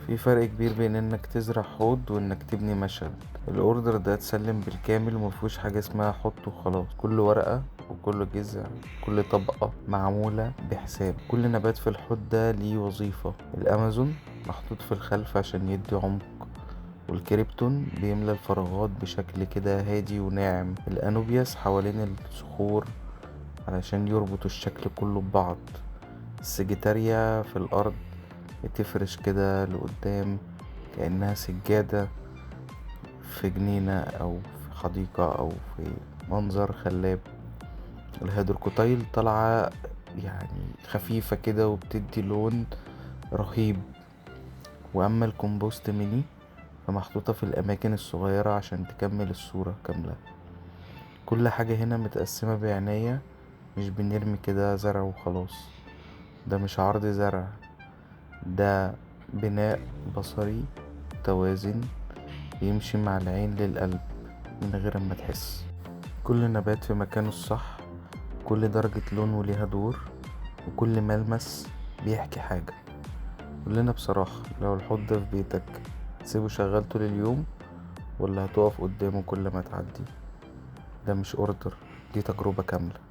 في فرق كبير بين انك تزرع حوض وانك تبني مشهد. ال order ده اتسلم بالكامل ومفيهوش حاجة اسمها حط وخلاص. كل ورقة وكل جذع، كل طبقة معمولة بحساب. كل نبات في الحوض ده ليه وظيفة. الأمازون محطوط في الخلف عشان يدي عمق، والكريبتون بيملى الفراغات بشكل كده هادي وناعم. الأنوبياس حوالين الصخور علشان يربطوا الشكل كله ببعض. السجيتاريا في الأرض بتفرش كده لقدام كأنها سجادة في جنينة أو في حديقة أو في منظر خلاب. الهيدروكوتايل طالعة يعني خفيفة كده وبتدي لون رهيب. وأما الكومبوست ميني فمحطوطة في الأماكن الصغيرة عشان تكمل الصورة كاملة. كل حاجة هنا متقسمة بعناية، مش بنرمي كده زرع وخلاص. ده مش عرض زرع، ده بناء بصري متوازن بيمشي مع العين للقلب من غير ما تحس. كل نبات في مكانه الصح، كل درجة لون وليها دور، وكل ملمس بيحكي حاجة. قولنا بصراحة، لو الحوض ده في بيتك تسيبه شغال طول اليوم ولا هتقف قدامه كل ما تعدي؟ ده مش order، دي تجربة كاملة.